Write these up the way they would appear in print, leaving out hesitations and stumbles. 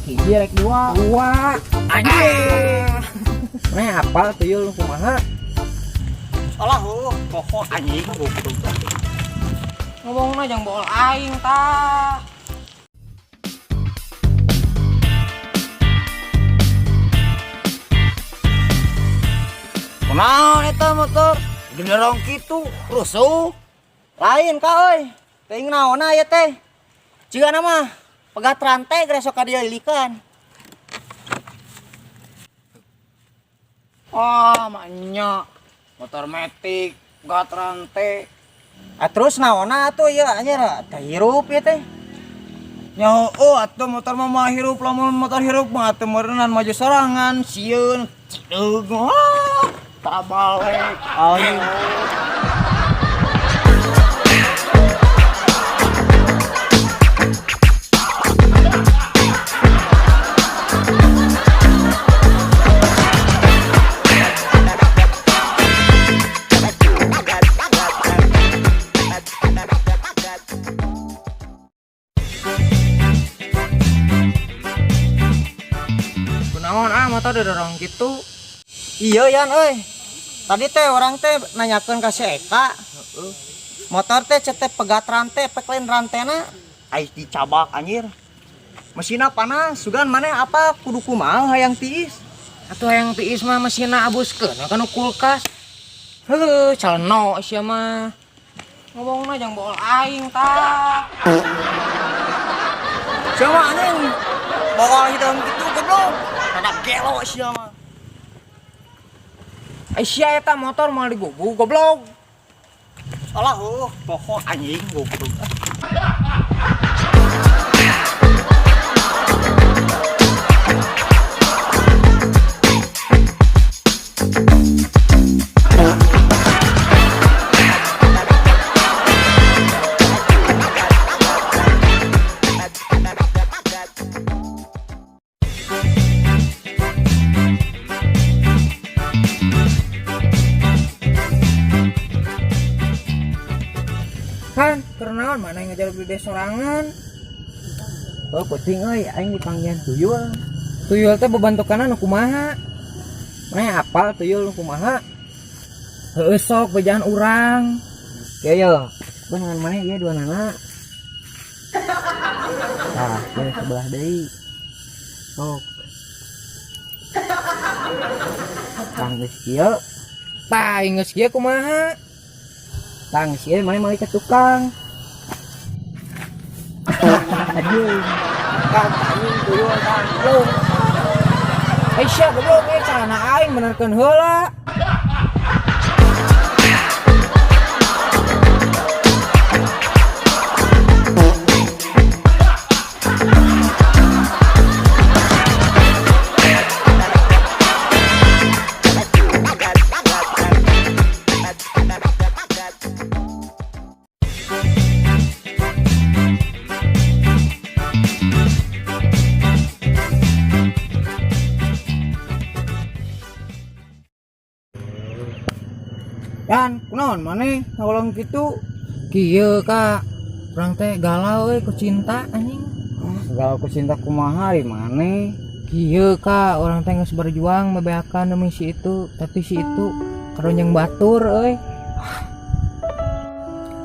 Hiji rek dua. Dua. Anjing. Maneh apal tuyul kumaha? Alah heuh, pokok anjing goblok. Ngomongna jang bool aing tah. Kunaon eta motor? Didorong kitu, rusuh. Lain ka euy. Teuing naonna ieu teh? Cigana mah pegat rantai geus sok ka dieu lilikan. Ah, maknya motor metik, pegat rantai. Ah terus naonna atuh ieu anjir teh hirup ieu teh. Nya oh atuh motor mah hirup, lamun motor hirup mah atuh meureunnan maju sorangan, sieun, cideug. Ah, tabalek. Anjing. Kunaon ah motor didorong kitu? Iya Yan euy. Tadi teh orang teh nanyakeun ka si Eka. Motor teh cetek pegat rantai, pek lain rantena. Ai dicabak anjir. Mesinna panas, sugan maneh apa kudu kumaha hayang tiis. Atuh hayang tiis mah mesinna abuskeun kana kulkas. Heuh, caleno sia mah. Ngomongna jang bool aing tah. Sia mah anjing. Bool hideung kitu goblok. Rada gelo sia mah. Ai sia eta motor moal digubug goblok. Alah heuh, pokok anjing goblok. Kan, keur naon mana yang ngejar beli sorangan? Oh, kucing euy, aing dipanggihan tuyul. Tuyul teh bebantukanna nu kumaha? Maneh apal tuyul nu kumaha? Heueuh sok bejaan urang. Kieu ye, beunangan maneh ieu dua nana. Tah, ieu sebelah deui. Sok. Tang geus kieu, Tah, geus kieu kumaha? tang geus kieu maneh meuli ka tukang. Anjing. Kang anjing tuyul kang. Goblok. Ai sia goblok eh calana aing benerkeun heula. Yan, kunaon maneh ngawalong kitu? Kieu Kak, urang teh galau euy ku cinta anjing. Galau ku cinta kumaha di maneh? Kieu Kak, urang teh geus berjuang bebeakan demi si itu, tapi si itu karonjeng batur euy.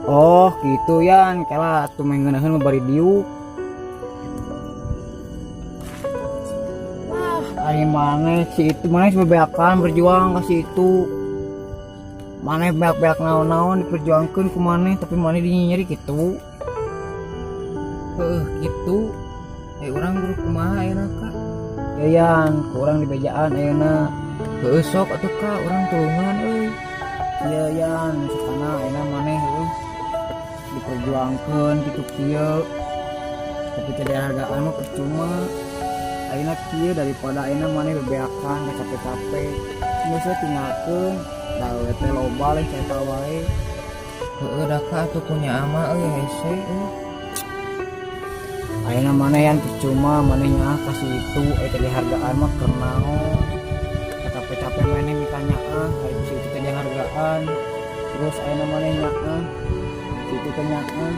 Oh, gitu Yan, kela atuh mah ngeunaheun mah bari diuk. Ah, ari maneh si itu maneh bebeakan berjuang ka si itu. Maneh beak-beak naon-naon diperjuangkeun ku maneh tapi maneh dinyinyeri kitu. Heuh, kitu. Urang kudu kumaha ayeuna Kak? Ya Yan, ku urang dibejaan ayeuna. Heueuh sok atuh Kak, urang tulungan euy. Iya Yan, misalna ayeuna maneh heueuh diperjuangkeun kitu kieu. Tapi teu dihargaan mah percuma. Ayeuna kieu daripada ayeuna maneh bebeakan capek-capek. Geus we tinggalkeun. Da we teh loba lain cerita wae. Heueuh da Kak atuh punya ama euy hese euy. Ayeuna maneh yang percuma maneh nyaah ka si itu teu dihargaan mah keur naon. Capek-capek maneh mika nyaah ari si itu teu dihargaan. Terus ayeuna maneh nyaah si itu teh nyaah.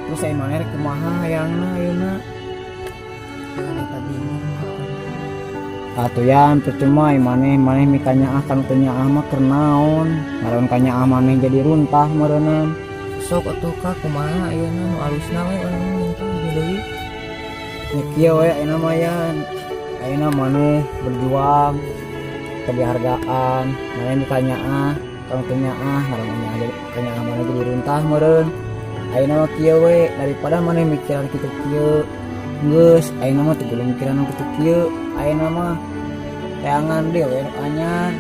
Terus aya maneh rek kumaha hayangna ayeuna? Eta bingung. Atuh Yan, percuma maneh maneh mikanyaah ka nu teu nyaah mah keur naon? Ngaran kanyaah maneh jadi runtah meureunnan. Sok atuh, Kak, kumaha ayeuna nu alusna we urang minta deui. Nya kieu we ayeuna mah, Yan. Ayeuna maneh berjuang kebihargaan, maneh mikanyaah ka nu teu nyaah, ngaran kanyaah jadi kanyaah maneh jadi runtah meureun. Ayeuna mah kieu we, daripada maneh mikiran kitu kieu. Geus, ayeuna mah teu kudu mikiran nu kitu kieu. Ayeuna mah teangan deui we nu anyar.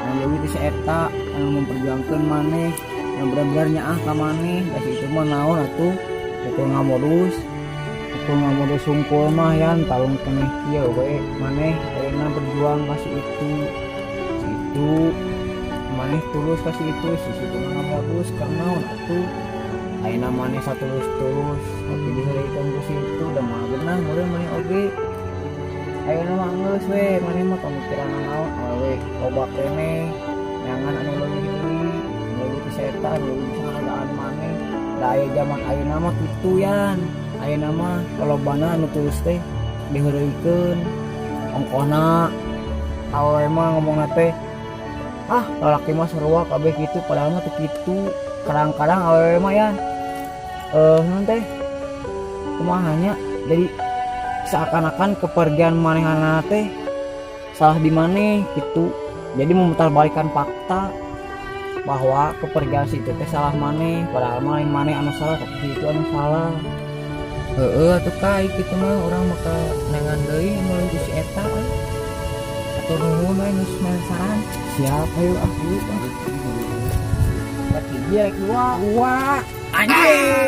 Anu leuwih ti eta, anu memperjuangkeun maneh, anu bener-bener nyaah ka maneh, da si itu mah naon atuh, ukur ngamodus. Ukur ngamodus hungkul mah, Yan, talung keneh kieu we maneh ayeuna berjuang ka si itu. Si itu maneh tulus ka si itu, si itu mah ngamodus keur naon atuh? Ayeuna maneh satulus-tulus tapi diheureuikeun ku si itu, da mah geunah meureun maneh oge. Ayeuna mah geus we, maneh mah pamikiran naon awewe loba keneh, neangan anu leuwih deui, anu leuwih ti eta, anu leuwih bisa ngahargaan maneh. Da aya zaman ayeuna mah kitu, Yan. Ayeuna mah lolobana anu tulus teh diheureuykeun. Ongkohna awewe mah ngomongna teh, "Ah, lalaki mah sarua kabeh kitu," padahal mah teu kitu. Kadang-kadang awewe mah, Yan, naon teh, kumaha nya, jadi seakan-akan kepergian manehna teh salah di maneh gitu, jadi memutarbalikkan fakta bahwa kepergian si itu teh salah maneh, padahal mah lain maneh anu salah, tapi si itu anu salah. Heeh atuh, Kai, kitu mah urang maka neangan deui anu leuwih ti si eta euy. Atur nuhun we geus mere saran. Siap, ayo ah, yuk ah. Rek hiji rek dua? Dua. Anjing.